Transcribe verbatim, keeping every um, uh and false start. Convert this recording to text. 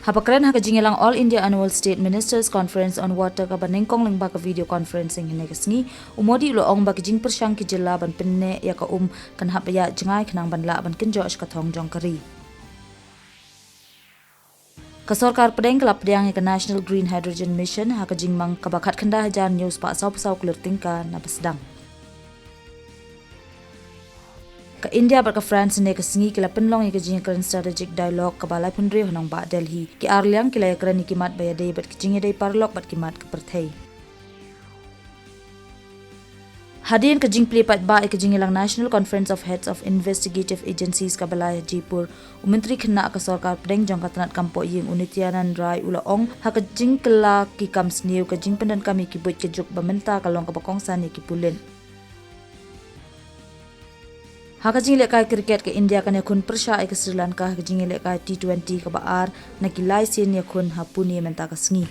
Haba kren ha ka jingïalang All India Annual State Ministers Conference on Water kaba nyngkong lyngba ka video conferencing hynne ka sngi, u Modi u la ong ba ka jingpyrshang ki jylla ban pynneh ïa ka um kan hap ïa jngai khnang ban lah ban kynjoh sha ka thong jong ka ri. Ka sorkar pdeng ka la pdiang ïa ka National Green Hydrogen Mission ha ka jingmang kaba khatkhyndai hajar hynñiew spah sawphew saw klur tyngka na ba sdang. Ka India bad ka France hynne ka sngi ki la pynlong ïa ka jingïakren strategic dialogue kaba laiphew hynriew ha nongbah Delhi. Ki ar liang ki la ïakren ïa ki mat ba ïadei bad ka jingïadei paralok bad ki mat ka pyrthei. Hadien ka jingplie paidbah ïa ka jingïalang National Conference of Heads of Investigative Agencies kaba la ïa Jaipur, u Myntri Khynnah ka sorkar pdeng jong ka tnat kam pohïing u Nityanand Rai u la ong ha ka jingkylla ki kam sniew ka jingpyndonkam ïa ki buit ka juk ba mynta ka long kaba kongsan ïa ki pulit. Ha ka jingïalehkai cricket ka India kan ïakhun pyrshah ïa ka Sri Lanka ha ka jingïalehkai T twenty kaba ar na ki lai sien ïakhun ha Pune mynta ka sngi.